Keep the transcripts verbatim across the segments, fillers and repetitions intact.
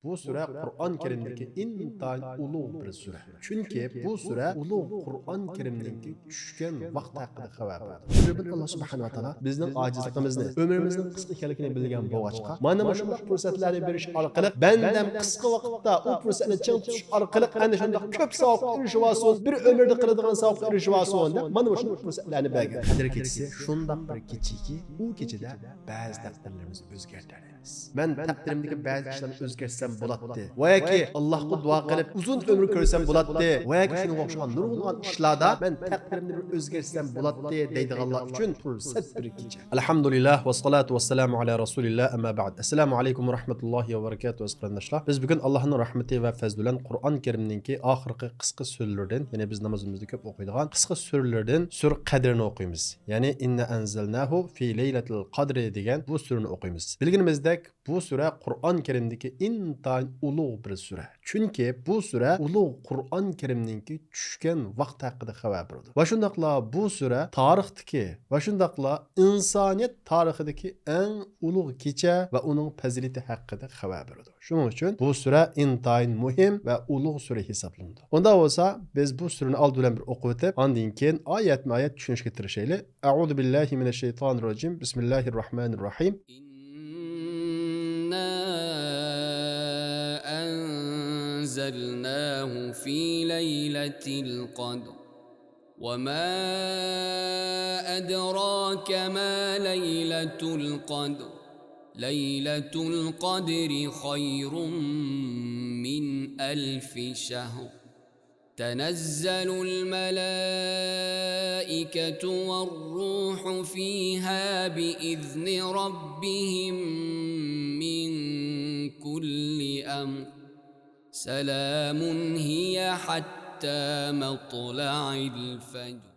بۇ سۈرە قۇرئان كەرىمدىكى ئىنتايىن ئۇلۇغ بىر سۈرە. چۈنكى بۇ سۈرە ئۇلۇغ قۇرئان كەرىمنىڭكى چۈشكەن ۋاقتى ھەققىدە خەۋەر بېرىدۇ. شۇ بىلەن ئاللا سۇبھانەھۇ ۋە تائالا بىزنىڭ ئاجىزلىقىمىزنى، ئۆمرىمىزنىڭ قىسقا ئىكەنلىكىنى بىلگەن بولغاچقا، مانا مۇشۇنداق پۇرسەتلەرنى بېرىش ئارقىلىق بەندەم قىسقا ۋاقىتتا ئۇ پۇرسەتنى چىڭ تۇتۇش ئارقىلىق ئەنە شۇنداق كۆپ ساۋابقا ئېرىشىۋالسۇن، بىر ئۆمۈردە قىلىدىغان ساۋابقا ئېرىشىۋالسۇن دەپ مانا مۇشۇنداق پۇرسەتلەرنى بەرگەن. قەدىر كېچىسى شۇنداق بىر كېچىكى، ئۇ كېچىدە بەزى تەقدىرلىرىمىزنى ئۆزگەرتەلەيمىز. مەن تەقدىرىمدىكى بەزى ئىشلارنى ئۆزگەرتسەم بولاتتى ۋە ياكى ئاللاھقا دۇئا قىلىپ ئۇزۇن ئۆمۈر كۆرسەم بولاتتى ۋە ياكى شۇنىڭغا ئوخشىغان نۇرغۇنلىغان ئىشلاردا مەن تەقدىرىمنى بىر ئۆزگەرتسەم بولاتتى دەيدىغانلار ئۈچۈن پۇرسەت بىر كېچە. ئەلھەمدۇلىللاھ ۋەسسالاتۇ ۋەسسالامۇ ئەلا رەسۇلىللاھ، ئەمما بەئد. ئەسسالامۇ ئەلەيكۇم ۋە رەھمەتۇللاھى ۋە بەرىكاتۇھۇ، ئەزىز قېرىنداشلار. بىز بۈگۈن ئاللاھنىڭ رەھمىتى ۋە پەزلى بىلەن قۇرئان كەرىمنىڭكى ئاخىرقى قىسقا سۈرىلىرىدىن، يەنى بىز نامازىمىزدا كۆپ ئوقۇيدىغان قىسقا سۈرىلىرىدىن سۈرە قەدرنى ئوقۇيمىز. يەنى ئىننا ئەنزەلناھۇ فى لەيلەتىل قەدرى دېگەن بۇ سۈرىنى ئوقۇيمىز. بىلگىنىمىزدەك، بۇ سۈرە قۇرئان كەرىمدىكى ئىنتايىن ئۇلۇغ بىر سۈرە. چۈنكى بۇ سۈرە ئۇلۇغ قۇرئان كەرىمنىڭكى چۈشكەن ۋاقتى ھەققىدە خەۋەر بېرىدۇ. ۋە شۇنداقلا بۇ سۈرە تارىختىكى ۋە شۇنداقلا ئىنسانىيەت تارىخىدىكى ئەڭ ئۇلۇغ كېچە ۋە ئۇنىڭ پەزىلىتى ھەققىدە خەۋەر بېرىدۇ. شۇنىڭ ئۈچۈن بۇ سۈرە ئىنتايىن مۇھىم ۋە ئۇلۇغ سۈرە ھېسابلىنىدۇ. ئۇنداق بولسا، بىز بۇ سۈرىنى ئالدى بىلەن بىر ئوقۇۋېتىپ، ئاندىن كېيىن ئايەتمۇ ئايەت چۈشىنىشكە تىرىشايلى. أعوذ بالله من الشيطان الرجيم. بسم الله الرحمن الرحيم. إنا أنزلناه في ليلة القدر. وما أدراك ما ليلة القدر. ليلة القدر خير من ألف شهر. تنزل الملائكة والروح فيها بإذن ربهم من كل أمر. سلام هي حتى مطلع الفجر.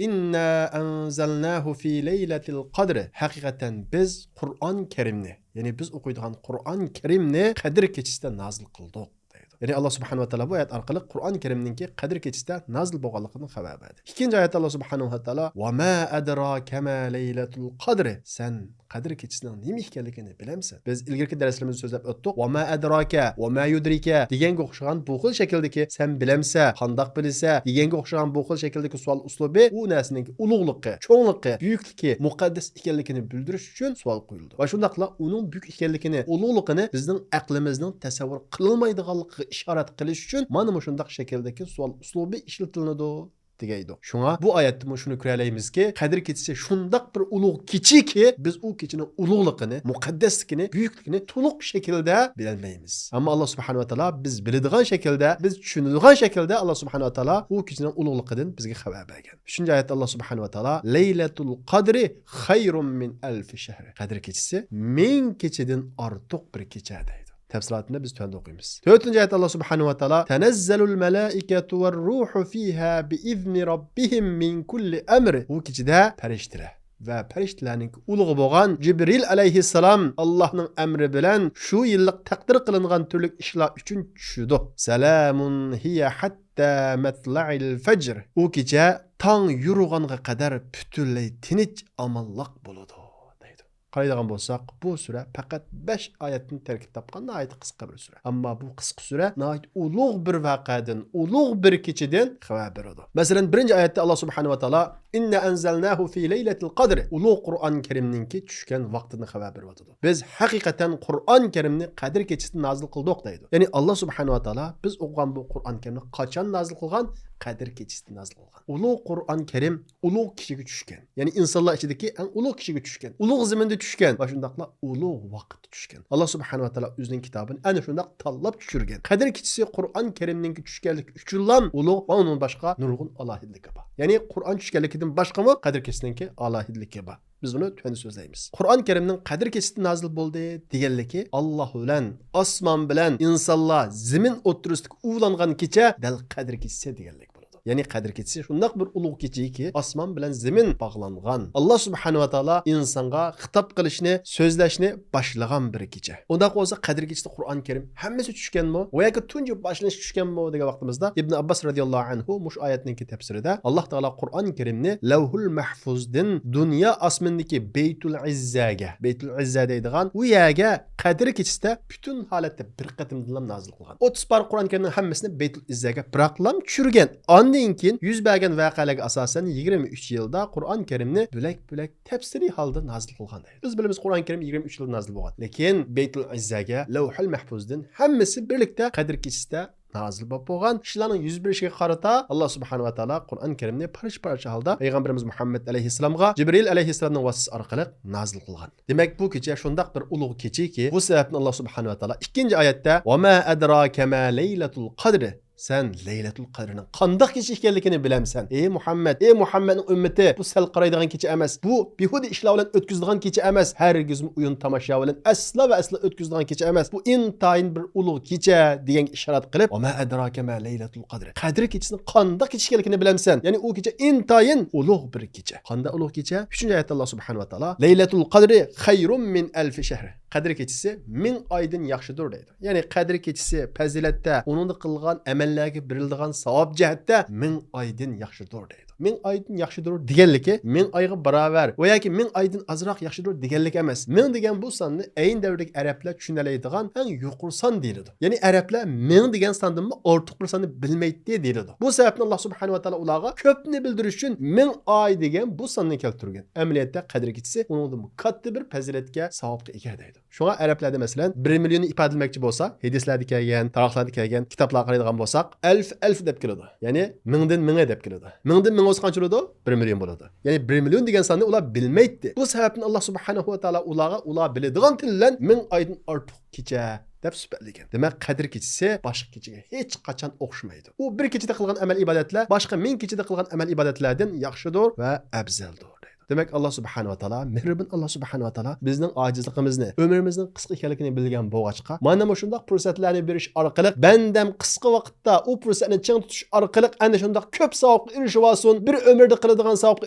إنا أنزلناه في ليلة القدر. ھەقىقەتەن بىز قۇرئان كەرىمنى، يەنى بىز ئوقۇيدىغان قۇرئان كەرىمنى قەدىر كېچىسىدە نازىل قىلدۇق، دەيدۇ. يەنى ئاللا سۇبھانەھۇ ۋە تائالا بۇ ئايەت ئارقىلىق قۇرئان كەرىمنىڭكى قەدىر كېچىسىدە نازىل بولغانلىقىدىن خەۋەر بەردى. ئىككىنچى ئايەتتە ئاللا سۇبھانەھۇ ۋە تائالا، ۋە ما ئەدراكە ما لەيلەتۇل قەدر. سەن قەدىر كېچىسىنىڭ نېمە ئىكەنلىكىنى بىلەمسەن؟ بىز ئىلگىرىكى دەرسلىرىمىزدە سۆزلەپ ئۆتتۇق. ۋە ما ئەدراكە، ۋە ما يۇدرىكە دېگەنگە ئوخشىغان بۇ خىل شەكىلدىكى سەن بىلەمسە، قانداق بىلىسە دېگەنگە ئوخشىغان بۇ خىل شەكىلدىكى سوئال ئۇسلۇبى ئۇ نەرسىنىڭكى ئۇلۇغلۇقى، چوڭلۇقى، بۈيۈكلۈكى، مۇقەددەس ئىكەنلىكىنى بىلدۈرۈش ئۈچۈن سوئال قويۇلىدۇ. ۋە شۇنداقلا ئۇنىڭ بۈيۈك ئىكەنلىكىنى، ئۇلۇغلۇقىنى بىزنىڭ ئەقلىمىزنىڭ تەسەۋۋۇر قىلالمايدىغانلىقىغا ئىشارەت قىلىش ئۈچۈن مانا مۇشۇنداق شەكىلدىكى سوئال ئۇسلۇبى ئىشلىتىلىدۇ. دېگەيدۇ. شۇڭا بۇ ئايەتتىمۇ شۇنى كۆرەلەيمىزكى، قەدىر كېچىسى شۇنداق بىر ئۇلۇغ كېچىكى، بىز ئۇ كېچىنىڭ ئۇلۇغلۇقىنى، مۇقەددەسلىكىنى، بۈيۈكلۈكىنى تولۇق شەكىلدە بىلەلمەيمىز. ئەمما ئاللا سۇبھانەھۇ ۋە تائالا بىز بىلىدىغان شەكىلدە، بىز چۈشىنىدىغان شەكىلدە ئاللا سۇبھانەھۇ ۋە تائالا ئۇ كېچىنىڭ ئۇلۇغلۇقىدىن بىزگە خەۋەر بەرگەن. ئۈچىنچى ئايەتتە ئاللا سۇبھانەھۇ ۋە تائالا، لەيلەتۇل قەدرى خەيرۇم مىن ئەلفى شەھر. قەدىر كېچىسى مىڭ كېچىدىن ئارتۇق بىر كېچە دەيدۇ. تەپسىلاتىنى بىز تۆۋەندە ئوقۇيمىز. تۆتىنچى ئايەتتە ئاللا سۇبھانەھۇ ۋە تائالا، تەنەززەلۇل مەلائىكەتۇ ۋەررۇھۇ فىھا بىئىزنى رەببىھىم مىن كۇللى ئەمر. بۇ كېچىدە پەرىشتىلەر ۋە پەرىشتىلەرنىڭ ئۇلۇغى بولغان جىبرىل ئەلەيھىسسالام ئاللانىڭ ئەمرى بىلەن شۇ يىللىق تەقدىر قىلىنغان تۈرلۈك ئىشلار ئۈچۈن چۈشىدۇ. سەلامۇن ھىيە ھەتتا مەتلەئىل فەجر. ئۇ كېچە تاڭ يورۇغانغا قەدەر پۈتۈنلەي تىنچ، ئامانلىق بولىدۇ، دەيدۇ. قارايدىغان بولساق، بۇ سۈرە پەقەت بەش ئايەتتىن تەركىب تاپقان ناھايىتى قىسقا بىر سۈرە. ئەمما بۇ قىسقا سۈرە ناھايىتى ئۇلۇغ بىر ۋەقەدىن، ئۇلۇغ بىر كېچىدىن خەۋەر بېرىدۇ. مەسىلەن، بىرىنچى ئايەتتە ئاللا سۇبھانەھۇ ۋە تائالا، ئىننا ئەنزەلناھۇ فى لەيلەتىل قەدر، ئۇلۇغ قۇرئان كەرىمنىڭكى چۈشكەن ۋاقتىنى خەۋەر بېرىۋاتىدۇ. بىز ھەقىقەتەن قۇرئان كەرىمنى قەدىر كېچىسىدە نازىل قىلدۇق دەيدۇ. يەنى ئاللا سۇبھانەھۇ ۋە تائالا بىز ئوقۇغان بۇ قۇرئان كەرىمنى قاچان نازىل قىلغان؟ قەدىر كېچىسىدە نازىل قىلغان. ئۇلۇغ قۇرئان كەرىم ئۇلۇغ كىشىگە چۈشكەن. يەنى ئىنسانلار ئىچىدىكى ئەڭ ئۇلۇغ كىشىگە چۈشكەن. ئۇلۇغ زېمىندا چۈشكەن. ۋە شۇنداقلا ئۇلۇغ ۋاقىتتا چۈشكەن. ئاللا سۇبھانەھۇ ۋە تائالا ئۆزىنىڭ كىتابىنى ئەنە شۇنداق تاللاپ چۈشۈرگەن. قەدىر كېچىسى قۇرئان كەرىمنىڭكى چۈشكەنلىكى ئۈچۈنلا ئۇلۇغ ۋە ئۇنىڭدىن باشقا نۇرغۇن ئالاھىدىلىكى بار. يەنى قۇرئان چۈشكەنلىكىدىن باشقىمۇ قەدىر كېچىسىنىڭكى ئالاھىدىلىكى بار. بىز بۇنى تۆۋەندە سۆزلەيمىز. قۇرئان كەرىمنىڭ قەدىر كېچىسىدە نازىل بولدى دېگەنلىكى، ئاللا بىلەن، ئاسمان بىلەن ئىنسانلار، زېمىن ئوتتۇرىسىدىكى ئۇۋىلانغان كېچە دەل قەدىر كېچىسى دېگەنلىك بولىدۇ. يەنى قەدىر كېچىسى شۇنداق بىر ئۇلۇغ كېچىكى، ئاسمان بىلەن زېمىن باغلانغان. ئاللا سۇبھانەھۇ ۋە تائالا ئىنسانغا خىتاب قىلىشنى، سۆزلەشنى باشلىغان بىر كېچە. ئۇنداق بولسا، قەدىر كېچىسىدە قۇرئان كەرىم ھەممىسى چۈشكەنمۇ؟ ۋە ياكى تۇنجى باشلىنىشى چۈشكەنمۇ دېگەن ۋاقتىمىزدا، ئىبن ئابباس رەزىياللاھۇ ئەنھۇ مۇشۇ ئايەتنىڭكى تەپسىرىدە، ئاللا تائالا قۇرئان كەرىمنى لەۋھۇل مەھفۇزدىن دۇنيا ئاسمىنىدىكى بەيتۇل ئىززەگە، بەيتۇل ئىززە دەيدىغان ئۇ يەرگە قەدىر كېچىسىدە پۈتۈن ھالەتتە بىر قېتىمدىنلا نازىل قىلغان. ئوتتۇز پارە قۇرئان كەرىمنىڭ ھەممىسىنى بەيتۇل ئىززەگە بىراقلام چۈشۈرگەن. ئاندىن كېيىن يۈز بەرگەن ۋەقەلەرگە ئاساسەن، يىگىرمە ئۈچ يىلدا قۇرئان كەرىمنى بۆلەك-بۆلەك تەپسىلىي ھالدا نازىل قىلغان دەيدۇ. بىز بىلىمىز، قۇرئان كەرىم يىگىرمە ئۈچ يىلدا نازىل بولغان. لېكىن بەيتۇل ئىززەگە، لەۋھۇل مەھفۇزدىن ھەممىسى بىرلىكتە قەدىر كېچىسىدە نازىل بولۇپ بولغان. ئىشلارنىڭ يۈز بېرىشىگە قارىتا، ئاللا سۇبھانەھۇ ۋە تائالا قۇرئان كەرىمنى پارچە-پارچە ھالدا پەيغەمبىرىمىز مۇھەممەد ئەلەيھىسسالامغا جىبرىل ئەلەيھىسسالامنىڭ ۋاسىتىسى ئارقىلىق نازىل قىلغان. دېمەك، بۇ كېچە شۇنداق بىر ئۇلۇغ كېچىكى، بۇ سەۋەبتىن ئاللا سۇبھانەھۇ ۋە تائالا ئىككىنچى ئايەتتە، «ۋە ما ئەدراكە ما لەيلەتۇل قەدر»، سەن لەيلەتۇل قەدرنىڭ قانداق كېچە ئىكەنلىكىنى بىلەمسەن؟ ئەي مۇھەممەد، ئەي مۇھەممەدنىڭ ئۈممىتى، بۇ سەل قارايدىغان كېچە ئەمەس. بۇ بىھۇدە ئىشلار بىلەن ئۆتكۈزىدىغان كېچە ئەمەس. ھەرگىزمۇ ئويۇن تاماشا بىلەن ئەسلا ۋە ئەسلا ئۆتكۈزىدىغان كېچە ئەمەس. بۇ ئىنتايىن بىر ئۇلۇغ كېچە دېگەنگە ئىشارەت قىلىپ، «ۋە ما ئەدراكە ما لەيلەتۇل قەدر»، قەدىر كېچىسىنىڭ قانداق كېچە ئىكەنلىكىنى بىلەمسەن؟ يەنى ئۇ كېچە ئىنتايىن ئۇلۇغ بىر كېچە. قانداق ئۇلۇغ كېچە؟ ئۈچىنچى ئايەتتە ئاللا سۇبھانەھۇ ۋە تائالا، «لەيلەتۇل قەدرى خەيرۇم مىن ئەلفى شەھر»، قەدىر كېچىسى مىڭ ئايدىن ياخشىدۇر دەيدۇ. يەنى قەدىر كېچىسى پەزىلەتتە، ئۇنىڭدا قىلغان ئەمەللەرگە بېرىلىدىغان ساۋاب جەھەتتە مىڭ ئايدىن ياخشىدۇر دەيدۇ. مىڭ ئايدىن ياخشىدۇر دېگەنلىكى مىڭ ئايغا باراۋەر ۋە ياكى مىڭ ئايدىن ئازراق ياخشىدۇر دېگەنلىك ئەمەس. مىڭ دېگەن بۇ ساننى ئەينى دەۋردىكى ئەرەبلەر چۈشىنەلەيدىغان ئەڭ يۇقىرى سان دېيىلىدۇ. يەنى ئەرەبلەر مىڭ دېگەن ساندىنمۇ ئارتۇق بىر ساننى بىلمەيتتى دېيىلىدۇ. بۇ سەۋەبتىن ئاللا سۇبھانەھۇ ۋە تائالا ئۇلارغا كۆپنى بىلدۈرۈش ئۈچۈن مىڭ ئاي دېگەن بۇ ساننى كەلتۈرگەن. ئەمەلىيەتتە قەدىر كېچىسى ئۇنىڭدىنمۇ كاتتا بىر پەزىلەتكە، ساۋابقا ئىگە دەيدۇ. شۇڭا ئەرەبلەردە، مەسىلەن، بىر مىليوننى ئىپادىلىمەكچى بولسا، ھەدىسلەردە كەلگەن، تارىخلاردا كەلگەن، كىتابلارغا قارايدىغان بولساق، ئەلف، ئەلف دەپ كېلىدۇ. يەنى مىڭدىن مىڭى دەپ كېلىدۇ. مىڭدىن مىڭى بولسا قانچە بولىدۇ؟ بىر مىليون بولىدۇ. يەنى بىر مىليون دېگەن ساننى ئۇلار بىلمەيتتى. بۇ سەۋەبتىن ئاللا سۇبھانەھۇ ۋە تائالا ئۇلارغا ئۇلار بىلىدىغان تىل بىلەن مىڭ ئايدىن ئارتۇق كېچە دەپ سۈپەتلىگەن. دېمەك، قەدىر كېچىسى باشقا كېچىگە ھېچقاچان ئوخشىمايدۇ. ئۇ بىر كېچىدە قىلغان ئەمەل ئىبادەتلەر باشقا مىڭ كېچىدە قىلغان ئەمەل ئىبادەتلەردىن ياخشىدۇر ۋە ئەۋزەلدۇر دەيدۇ. دېمەك، ئاللا سۇبھانەھۇ ۋە تائالا، مېھرىبان ئاللا سۇبھانەھۇ ۋە تائالا بىزنىڭ ئاجىزلىقىمىزنى، ئۆمرىمىزنىڭ قىسقا ئىكەنلىكىنى بىلگەن بولغاچقا، مانا مۇشۇنداق پۇرسەتلەرنى بېرىش ئارقىلىق، بەندەم قىسقا ۋاقىتتا ئۇ پۇرسەتنى چىڭ تۇتۇش ئارقىلىق، ئەنە شۇنداق كۆپ ساۋابقا ئېرىشىۋالسۇن، بىر ئۆمۈردە قىلىدىغان ساۋابقا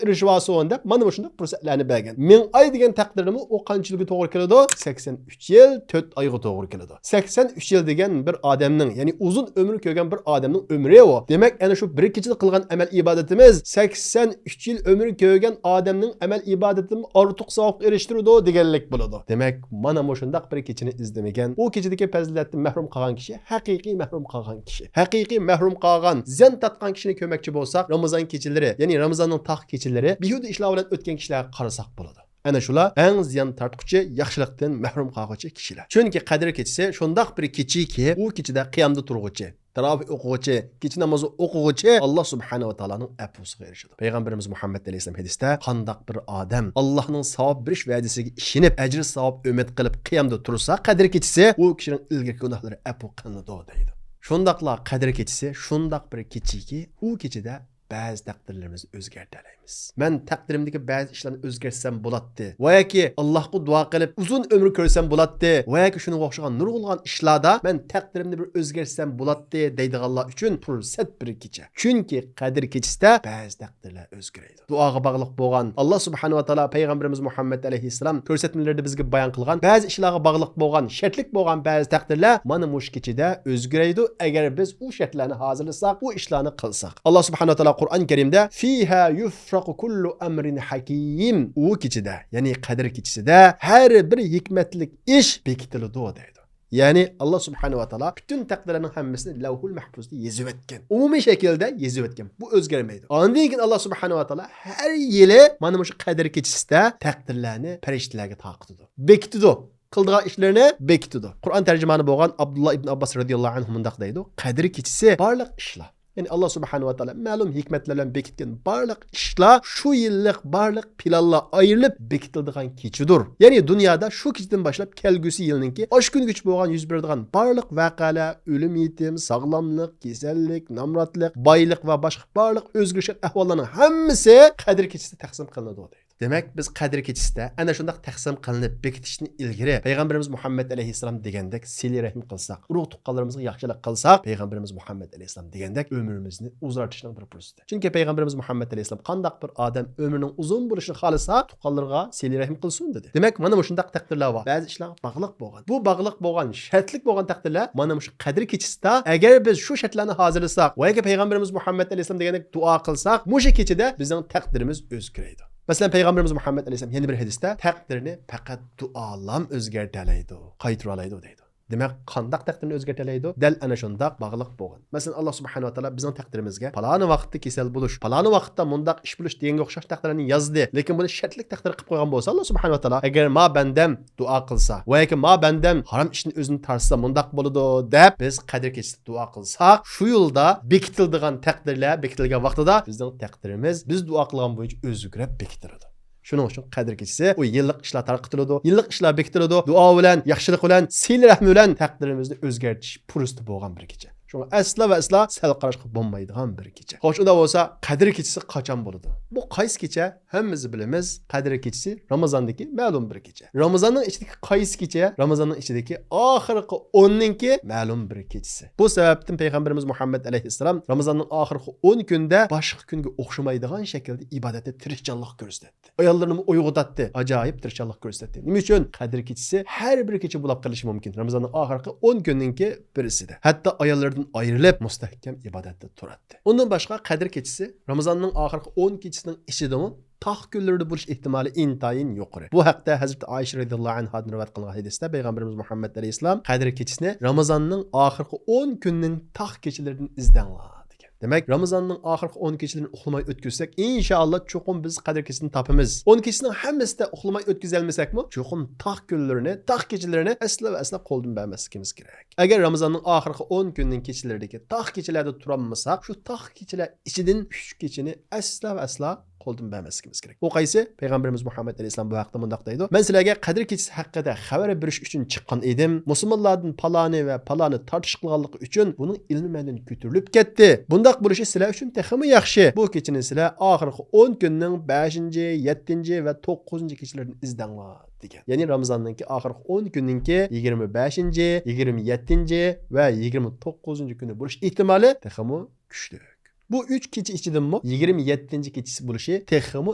ئېرىشىۋالسۇن دەپ، مانا مۇشۇنداق پۇرسەتلەرنى بەرگەن. مىڭ ئاي دېگەن تەقدىرنىمۇ ئۇ قانچە يىلغا توغرا كېلىدۇ؟ سەكسەن ئۈچ يىل، تۆت ئايغا توغرا كېلىدۇ. سەكسەن ئۈچ يىل دېگەن بىر ئادەمنىڭ، يەنى ئۇزۇن ئۆمۈر كۆرگەن بىر ئادەمنىڭ ئۆمرى ئۇ. دېمەك، ئەنە شۇ بىر كېچىدە قىلغان ئەمەل ئىبادىتىمىز سەكسەن ئۈچ يىل ئۆمۈر كۆرگەن ئادەمنىڭ ئەمەل ئىبادىتىدىن ئارتۇق ساۋابقا ئېرىشتۈرىدۇ دېگەنلىك بولىدۇ. دېمەك، مانا مۇشۇنداق بىر كېچىنى ئىزدىمىگەن، ئۇ كېچىدىكى پەزىلەتتىن مەھرۇم قالغان كىشى ھەقىقىي مەھرۇم قالغان كىشى. ھەقىقىي مەھرۇم قالغان، زىيان تارتقان كىشىنى كۆرمەكچى بولساق، رامىزان كېچىلىرى، يەنى رامىزاننىڭ تاق كېچىلىرى بىھۇدە ئىشلار بىلەن ئۆتكەن كىشىلەرگە قارىساق بولىدۇ. ئەنە شۇلار ئەڭ زىيان تارتقۇچى، ياخشىلىقتىن مەھرۇم قالغۇچى كىشىلەر. چۈنكى قەدىر كېچىسى شۇنداق بىر كېچىكى، ئۇ كېچىدە قىيامدا تۇرغۇچى، تاراۋىھ ئوقۇغۇچى، كېچە نامىزى ئوقۇغۇچى ئاللا سۇبھانەھۇ ۋە تائالانىڭ ئەپۇسىغا ئېرىشىدۇ. پەيغەمبىرىمىز مۇھەممەد ئەلەيھىسسالام ھەدىستە، قانداق بىر ئادەم ئاللانىڭ ساۋاب بېرىش ۋەدىسىگە ئىشىنىپ، ئەجىر ساۋاب ئۈمىد قىلىپ قىيامدا تۇرسا، قەدىر كېچىسى ئۇ كىشىنىڭ ئىلگىرىكى گۇناھلىرى ئەپۇ قىلىنىدۇ دەيدۇ. شۇنداقلا قەدىر كېچىسى شۇنداق بىر كېچىكى، ئۇ كېچىدە بەزى تەقدىرلىرىمىزنى ئۆزگەرتەلەيمىز. مەن تەقدىرىمدىكى بەزى ئىشلارنى ئۆزگەرتسەم بولاتتى ۋە ياكى ئاللاھقا دۇئا قىلىپ ئۇزۇن ئۆمۈر كۆرسەم بولاتتى ۋە ياكى شۇنىڭغا ئوخشىغان نۇرغۇنلىغان ئىشلاردا مەن تەقدىرىمنى بىر ئۆزگەرتسەم بولاتتى دەيدىغانلار ئۈچۈن پۇرسەت بىر كېچە. چۈنكى قەدىر كېچىسىدە بەزى تەقدىرلەر ئۆزگىرەيدۇ. دۇئاغا باغلىق بولغان، ئاللا سۇبھانەھۇ ۋە تائالا پەيغەمبىرىمىز مۇھەممەد ئەلەيھىسسالام كۆرسەتمىلىرىدە بىزگە بايان قىلغان بەزى ئىشلارغا باغلىق بولغان، شەرتلىك بولغان بەزى تەقدىرلەر مانا مۇشۇ كېچىدە ئۆزگىرەيدۇ، ئەگەر بىز ئۇ شەرتلەرنى ھازىرلىساق، ئۇ ئىشلارنى قىلساق. ئاللا سۇبھانەھۇ ۋە تائالا قۇرئان كەرىمدە، «فىھا يۇفرەقۇ كۇللۇ ئەمرىن ھەكىم»، ئۇ كېچىدە، يەنى قەدىر كېچىسىدە ھەر بىر ھېكمەتلىك ئىش بېكىتىلىدۇ دەيدۇ. يەنى ئاللا سۇبھانەھۇ ۋە تائالا پۈتۈن تەقدىرلەرنىڭ ھەممىسىنى لەۋھۇل مەھپۇزدا يېزىۋەتكەن. ئومۇمىي شەكىلدە يېزىۋەتكەن. بۇ ئۆزگەرمەيدۇ. ئاندىن كېيىن ئاللا سۇبھانەھۇ ۋە تائالا ھەر يىلى مانا مۇشۇ قەدىر كېچىسىدە تەقدىرلەرنى پەرىشتىلەرگە تارقىتىدۇ. بېكىتىدۇ. قىلىدىغان ئىشلىرىنى بېكىتىدۇ. قۇرئان تەرجىمانى بولغان ئابدۇللا ئىبن ئابباس رەزىياللاھۇ ئەنھۇ مۇنداق دەيدۇ، قەدىر كېچىسى بارلىق ئىشلار، يەنى ئاللا سۇبھانەھۇ ۋە تائالا مەلۇم ھېكمەتلەر بىلەن بېكىتكەن بارلىق ئىشلار، شۇ يىللىق بارلىق پىلانلار ئايرىلىپ بېكىتىلىدىغان كېچىدۇر. يەنى دۇنيادا شۇ كېچىدىن باشلاپ كەلگۈسى يىلنىڭكى ئاشۇ كۈنگىچە بولغان يۈز بېرىدىغان بارلىق ۋەقەلەر، ئۆلۈم يېتىم، ساغلاملىق، كېسەللىك، نامراتلىق، بايلىق ۋە باشقا بارلىق ئۆزگىرىشكەن ئەھۋاللارنىڭ ھەممىسى قەدىر كېچىسىدە تەقسىم قىلىنىدۇ دەيدۇ. دېمەك، بىز قەدىر كېچىسىدە ئەنە شۇنداق تەقسىم قىلىنىپ بېكىتىشتىن ئىلگىرى پەيغەمبىرىمىز مۇھەممەد ئەلەيھىسسالام دېگەندەك سىلە رەھىم قىلساق، ئۇرۇق تۇغقانلىرىمىزغا ياخشىلىق قىلساق، پەيغەمبىرىمىز مۇھەممەد ئەلەيھىسسالام دېگەندەك ئۆمرىمىزنى ئۇزارتىشنىڭ بىر پۇرسىتى. چۈنكى پەيغەمبىرىمىز مۇھەممەد ئەلەيھىسسالام قانداق بىر ئادەم ئۆمرىنىڭ ئۇزۇن بولۇشىنى خالىسا، تۇغقانلىرىغا سىلە رەھىم قىلسۇن دېدى. دېمەك، مانا مۇشۇنداق تەقدىرلەر بار. بەزى ئىشلارغا باغلىق بولغان. بۇ باغلىق بولغان، شەرتلىك بولغان تەقدىرلەر مانا مۇشۇ قەدىر كېچىسىدە، ئەگەر بىز شۇ شەرتلەرنى ھازىرلىساق ۋە ياكى پەيغەمبىرىمىز مۇھەممەد ئەلەيھىسسالام دېگەندەك دۇئا قىلساق، مۇشۇ كېچىدە بىزنىڭ تەقدىرىمىز ئۆزگىرەيدۇ. مەسىلەن، پەيغەمبىرىمىز مۇھەممەد ئەلەيھىسسالام يەنە بىر ھەدىستە، تەقدىرنى پەقەت دۇئالام ئۆزگەرتەلەيدۇ، قايتۇرالايدۇ دەيدۇ. دېمەك، قانداق تەقدىرنى ئۆزگەرتەلەيدۇ؟ دەل ئەنە شۇنداق باغلىق بولغان. مەسىلەن، ئاللا سۇبھانەھۇ ۋە تائالا بىزنىڭ تەقدىرىمىزگە پالانى ۋاقىتتا كېسەل بولۇش، پالانى ۋاقىتتا مۇنداق ئىش بولۇش دېگەنگە ئوخشاش تەقدىرلەرنى يازدى. لېكىن بۇنى شەرتلىك تەقدىر قىلىپ قويغان بولسا، ئاللا سۇبھانەھۇ ۋە تائالا، ئەگەر ما بەندەم دۇئا قىلسا ۋە ياكى ما بەندەم ھارام ئىشتىن ئۆزىنى تارتسا مۇنداق بولىدۇ دەپ، بىز قەدىر كېچىسىدە دۇئا قىلساق، شۇ يولدا بېكىتىلىدىغان تەقدىرلەر بېكىتىلگەن ۋاقتىدا بىزنىڭ تەقدىرىمىز بىز دۇئا قىلغان بويىچە ئۆزگىرىپ بېكىتىلىدۇ. شۇنىڭ ئۈچۈن قەدىر كېچىسى ئۇ يىللىق ئىشلار تارقىتىلىدۇ، يىللىق ئىشلار بېكىتىلىدۇ، دۇئا بىلەن، ياخشىلىق بىلەن، سىلە رەھمى بىلەن تەقدىرىمىزنى ئۆزگەرتىش پۇرسىتى بولغان بىر كېچە. شۇڭا ئەسلا ۋە ئەسلا سەل قاراشقا بولمايدىغان بىر كېچە. خوش، ئۇنداق بولسا قەدىر كېچىسى قاچان بولىدۇ؟ بۇ قايسى كېچە؟ ھەممىمىز بىلىمىز، قەدىر كېچىسى رامىزاندىكى مەلۇم بىر كېچە. رامىزاننىڭ ئىچىدىكى قايسى كېچە؟ رامىزاننىڭ ئىچىدىكى ئاخىرقى ئوننىڭكى مەلۇم بىر كېچىسى. بۇ سەۋەبتىن پەيغەمبىرىمىز مۇھەممەد ئەلەيھىسسالام رامىزاننىڭ ئاخىرقى ئون كۈندە باشقا كۈنگە ئوخشىمايدىغان شەكىلدە ئىبادەتتە تىرىشچانلىق كۆرسىتەتتى. ئاياللىرىنىمۇ ئويغىتاتتى، ئاجايىپ تىرىشچانلىق كۆرسىتەتتى. نېمە ئۈچۈن؟ قەدىر كېچىسى ھەر بىر كېچە بولاپ قېلىشى مۇمكىن. رامىزاننىڭ ئاخىرقى ئون كۈننىڭكى بىرسىدە. ھەتتا ئاياللىرىدىن ئايرىلىپ، مۇستەھكەم ئىبادەتتە تۇراتتى. ئۇندىن باشقا، قەدىر كېچىسى رامىزاننىڭ ئاخىرقى ئون كېچىسىنىڭ ئىچىدىمۇ تاغ كۈنلىرىدە بولۇش ئېھتىمالى ئىنتايىن يۇقىرى. بۇ ھەقتە ھەزرىتى ئائىشە رەزىياللاھۇ ئەنھادىن رىۋايەت قىلىنغان ھەدىستە پەيغەمبىرىمىز مۇھەممەد ئەلەيھىسسالام قەدىر كېچىسىنى رامىزاننىڭ ئاخىرقى ئون كۈنىنىڭ تاغ كېچىلىرىدىن ئىزدەڭلار دېگەن. دېمەك، رامىزاننىڭ ئاخىرقى ئون كېچىلىرىنى ئۇخلىماي ئۆتكۈزسەك، ئىنشائاللا، چوقۇم بىز قەدىر كېچىسىنى تاپىمىز. ئون كېچىسىنىڭ ھەممىسىدە ئۇخلىماي ئۆتكۈزەلمىسەكمۇ، چوقۇم تاغ كۈنلىرىنى، تاغ كېچىلىرىنى ئەسلا ۋە ئەسلا قولدىن بەرمەسلىكىمىز كېرەك. ئەگەر رامىزاننىڭ ئاخىرقى ئون كۈنىنىڭ كېچىلىرىدىكى تاغ كېچىلەردە تۇرالمىساق، شۇ تاغ كېچىلەر ئىچىدىن ئۈچ كېچىنى ئەسلا ۋە ئەسلا قولدىن بەرمەسلىكىمىز كېرەك. ئۇ قايسى؟ پەيغەمبىرىمىز مۇھەممەد ئەلەيھىسسالام بۇ ھەقتە مۇنداق دەيدۇ: مەن سىلەرگە قەدىر كېچىسى ھەققىدە خەۋەر بېرىش ئۈچۈن چىققان ئىدىم. مۇسۇلمانلاردىن پالانى ۋە پالانى تارتىش قىلغانلىقى ئۈچۈن بۇنىڭ ئىلمى مەندىن كۆتۈرۈلۈپ كەتتى. بۇنداق بولۇشى سىلەر ئۈچۈن تېخىمۇ ياخشى. بۇ كېچىنى سىلەر ئاخىرقى ئون كۈننىڭ بەشىنچى، يەتتىنچى ۋە توققۇزىنچى كېچىلىرىدىن ئىزدەڭلار دېگەن. يەنى رامىزاننىڭكى ئاخىرقى ئون كۈننىڭكى يىگىرمە بەشىنچى، يىگىرمە يەتتىنچى ۋە يىگىرمە توققۇزىنچى كۈنى بولۇش ئېھتىمالى تېخىمۇ كۈچلۈك. بۇ ئۈچ كېچە ئىچىدىنمۇ يىگىرمە يەتتىنچى كېچىسى بولۇشى تېخىمۇ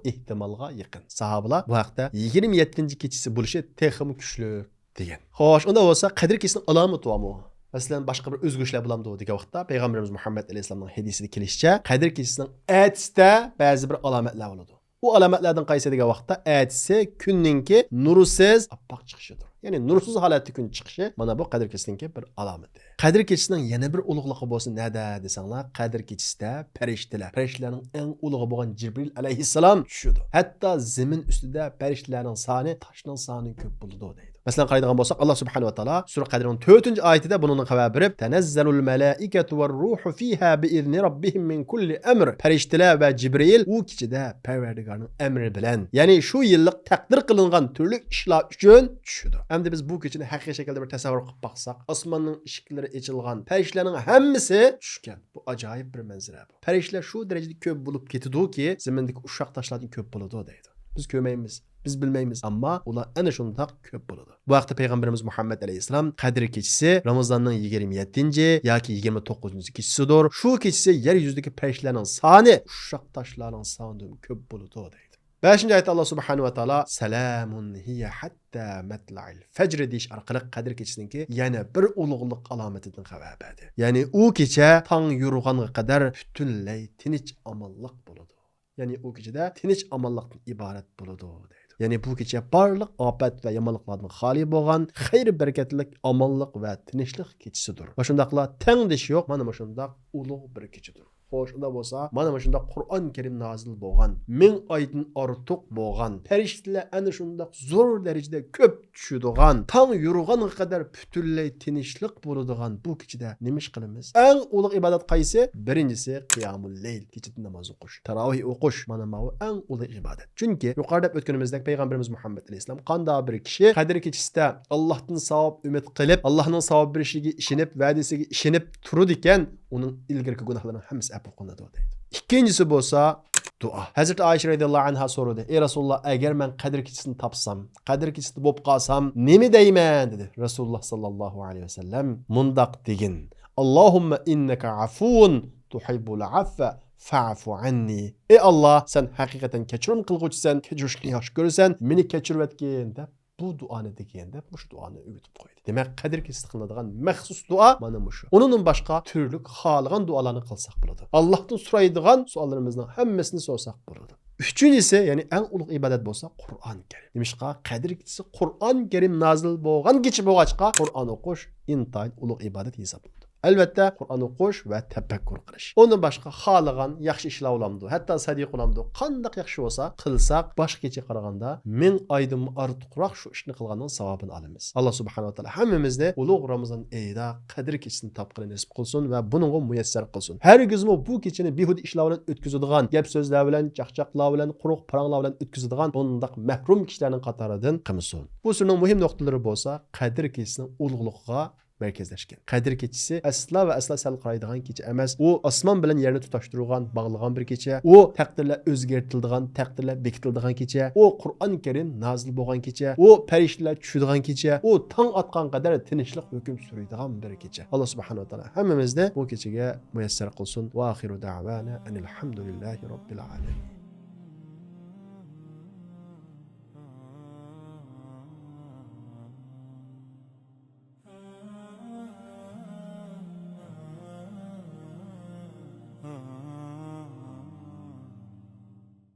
ئېھتىمالغا يېقىن. ساھابىلار بۇ ھەقتە يىگىرمە يەتتىنچى كېچىسى بولۇشى تېخىمۇ كۈچلۈك دېگەن. خوش، ئۇنداق بولسا قەدىر كېچىسىنىڭ ئالامىتى بارمۇ؟ مەسىلەن، باشقا بىر ئۆزگىرىشلەر بولامدۇ دېگەن ۋاقىتتا، پەيغەمبىرىمىز مۇھەممەد ئەلەيھىسسالامنىڭ ھەدىسىدە كېلىشىچە، قەدىر كېچىسىنىڭ ئەتىسىدە بەزى بىر ئالامەتلەر بولىدۇ. ئۇ ئالامەتلەردىن قايسى دېگەن ۋاقىتتا، ئەتىسى كۈننىڭكى نۇرسىز ئاپئاق چىقىشىدۇر. يەنى نۇرسىز ھالەتتە كۈن چىقىشى مانا بۇ قەدىر كېچىسىنىڭكى بىر ئالامىتى. قەدىر كېچىسىنىڭ يەنە بىر ئۇلۇغلۇقى بولسا نەدە دېسەڭلار، قەدىر كېچىسىدە پەرىشتىلەر، پەرىشتىلەرنىڭ ئەڭ ئۇلۇغى بولغان جىبرىل ئەلەيھىسسالام چۈشىدۇ. ھەتتا زېمىن ئۈستىدە پەرىشتىلەرنىڭ سانى تاشنىڭ سانىدىن كۆپ بولىدۇ دەيدۇ. مەسىلەن، قارايدىغان بولساق، ئاللا سۇبھانەھۇ ۋە تائالا سۈرە قەدرنىڭ تۆتىنچى ئايىتىدە بۇنىڭدىن خەۋەر بېرىپ، تەنەززەلۇل مەلائىكەتۇ ۋەر روھۇ فىھا بىئىزنى رەببىھىم مىن كۇللى ئەمر. پەرىشتىلەر ۋە جىبرىئىل ئۇ كېچىدە پەرۋەردىگارنىڭ ئەمرى بىلەن، يەنى شۇ يىللىق تەقدىر قىلىنغان تۈرلۈك ئىشلار ئۈچۈن چۈشىدۇ. ئەمدى بىز بۇ كېچىنى ھەقىقىي شەكىلدە بىر تەسەۋۋۇر قىلىپ باقساق، ئاسماننىڭ ئىشىكلىرى ئېچىلغان، پەرىشتىلەرنىڭ ھەممىسى چۈشكەن. بۇ ئاجايىپ بىر مەنزىرە بۇ. پەرىشتىلەر شۇ دەرىجىدە كۆپ بولۇپ كېتىدۇكى، زېمىندىكى ئۇششاق تاشلاردىن كۆپ بولىدۇ دەيدۇ. بىز كۆرمەيمىز، بىز بىلمەيمىز، ئەمما ئۇلار ئەنە شۇنداق كۆپ بولىدۇ. بۇ ھەقتە پەيغەمبىرىمىز مۇھەممەد ئەلەيھىسسالام قەدىر كېچىسى رامىزاننىڭ يىگىرمە يەتتىنچى ياكى يىگىرمە توققۇزىنچى كېچىسىدۇر. شۇ كېچىسى يەر يۈزىدىكى پەرىشتىلەرنىڭ سانى ئۇششاق تاشلارنىڭ سانىدىن كۆپ بولىدۇ دەيدۇ. بەشىنچى ئايەتتە ئاللا سۇبھانەھۇ ۋە تائالا سالامۇن ھىيە ھەتتا مەتلەئىل فەجر دېيىش ئارقىلىق قەدىر كېچىسىنىڭكى يەنە بىر ئۇلۇغلۇق ئالامىتىدىن خەۋەر بەردى. يەنى ئۇ كېچە تاڭ يورۇغانغا قەدەر پۈتۈنلەي تىنچ ئامانلىق بولىدۇ. يەنى ئۇ كېچىدە تىنچ ئامانلىقتىن ئىبارەت بولىدۇ دەيدۇ. يەنى بۇ كېچە بارلىق ئاپەت ۋە يامانلىقلاردىن خالىي بولغان، خەير بەرىكەتلىك ئامانلىق ۋە تىنچلىق كېچىسىدۇر. ۋە شۇنداقلا تەڭدىشى يوق مانا مۇشۇنداق ئۇلۇغ بىر كېچىدۇر. خوش، ئۇنداق بولسا، مانا مۇشۇنداق قۇرئان كەرىم نازىل بولغان، مىڭ ئايدىن ئارتۇق بولغان، پەرىشتىلەر ئەنە شۇنداق زور دەرىجىدە كۆپ چۈشىدىغان، تاڭ يورۇغانغا قەدەر پۈتۈنلەي تىنچلىق بولىدىغان بۇ كېچىدە نېمە ئىش قىلىمىز؟ ئەڭ ئۇلۇغ ئىبادەت قايسى؟ بىرىنچىسى قىيامۇل لەيل، كېچىدە ناماز ئوقۇش، تاراۋىھ ئوقۇش، مانا ماۋۇ ئەڭ ئۇلۇغ ئىبادەت. چۈنكى يۇقىرىدا دەپ ئۆتكىنىمىزدەك پەيغەمبىرىمىز مۇھەممەد ئەلەيھىسسالام قانداق بىر كىشى قەدىر كېچىسىدە ئاللاھتىن ساۋاب ئۈمىد قىلىپ، ئاللاھنىڭ ساۋاب بېرىشىگە ئىشىنىپ، ۋەدىسىگە ئىشىنىپ تۇرىدىكەن، ئۇنىڭ ئىلگىرىكى گۇناھلىرىنىڭ ھەممىسى ئەپۇ قىلىنىدۇ دەيدۇ. ئىككىنچىسى بولسا، دۇئا. ھەزرىتى ئائىشە رەزىياللاھۇ ئەنھا سورىدى: ئەي رەسۇلاللا، ئەگەر مەن قەدىر كېچىسىنى تاپسام، قەدىر كېچىسىدە بولۇپ قالسام، نېمە دەيمەن؟ دېدى. رەسۇلۇللا ساللاللاھۇ ئەلەيھى ۋەسەللەم مۇنداق دېگىن: ئاللاھۇممە ئىننەكە ئەفۇۋۇن تۇھىببۇل ئەفۋە فەئفۇ ئەننى. ئەي ئاللا، سەن ھەقىقەتەن كەچۈرۈم قىلغۇچىسەن، كەچۈرۈشنى ياخشى كۆرىسەن، مېنى كەچۈرۈۋەتكىن، دەپ بۇ دۇئانى دېگەندە مۇشۇ دۇئانى ئۆگىتىپ قويدى. دېمەك، قەدىر كېچىسىدە قىلىنىدىغان مەخسۇس دۇئا مانا مۇشۇ. ئۇنىڭدىن باشقا تۈرلۈك خالىغان دۇئالارنى قىلساق بولىدۇ. ئاللاھتىن سورايدىغان سوئاللىرىمىزنىڭ ھەممىسىنى سورىساق بولىدۇ. ئۈچىنچىسى، يەنى ئەڭ ئۇلۇغ ئىبادەت بولسا قۇرئان كەرىم. نېمىشقا؟ قەدىر كېچىسى قۇرئان كەرىم نازىل بولغان كېچە بولغاچقا، قۇرئان ئوقۇش ئىنتايىن ئۇلۇغ ئىبادەت ھېسابلىنىدۇ. ئەلۋەتتە، قۇرئان ئوقۇش ۋە تەپەككۇر قىلىش. ئۇندىن باشقا خالىغان ياخشى ئىشلار بولامدۇ، ھەتتا سەدىقە بولامدۇ، قانداق ياخشى بولسا قىلساق، باشقا كېچىگە قارىغاندا مىڭ ئايدىنمۇ ئارتۇقراق شۇ ئىشنى قىلغاننىڭ ساۋابىنى ئالىمىز. ئاللا سۇبھانەھۇ ۋە تائالا ھەممىمىزنى ئۇلۇغ رامىزان ئېيىدا قەدىر كېچىسىنى تاپقىلى نېسىپ قىلسۇن ۋە بۇنىڭغا مۇيەسسەر قىلسۇن. ھەرگىزمۇ بۇ كېچىنى بىھۇدە ئىشلار بىلەن ئۆتكۈزىدىغان، گەپ سۆزلەر بىلەن، چاقچاقلار بىلەن، قۇرۇق پاراڭلار بىلەن ئۆتكۈزىدىغان بۇنداق مەھرۇم كىشىلەرنىڭ قاتارىدىن قىلمىسۇن. بۇ سۈرىنىڭ مۇھىم نۇقتىلىرى بولسا قەدىر كېچىسىنىڭ ئۇلۇغلۇقىغا مەركەزلەشكەن. قەدىر كېچىسى ئەسلا ۋە ئەسلا سەل قارايدىغان كېچە ئەمەس. ئۇ ئاسمان بىلەن يەرنى تۇتاشتۇرغان، باغلىغان بىر كېچە. ئۇ تەقدىرلەر ئۆزگەرتىلىدىغان، تەقدىرلەر بېكىتىلىدىغان كېچە. ئۇ قۇرئان كەرىم نازىل بولغان كېچە. ئۇ پەرىشتىلەر چۈشىدىغان كېچە. ئۇ تاڭ ئاتقان قەدەر تىنچلىق ھۆكۈم سۈرىدىغان بىر كېچە. ئاللا سۇبھانەھۇ ۋە تائالا ھەممىمىزنى بۇ كېچىگە مۇيەسسەر قىلسۇن. ۋە ئاخىرۇ دەۋانا ئەنىل ھەمدۇلىللاھى رەببىل ئالەمىن.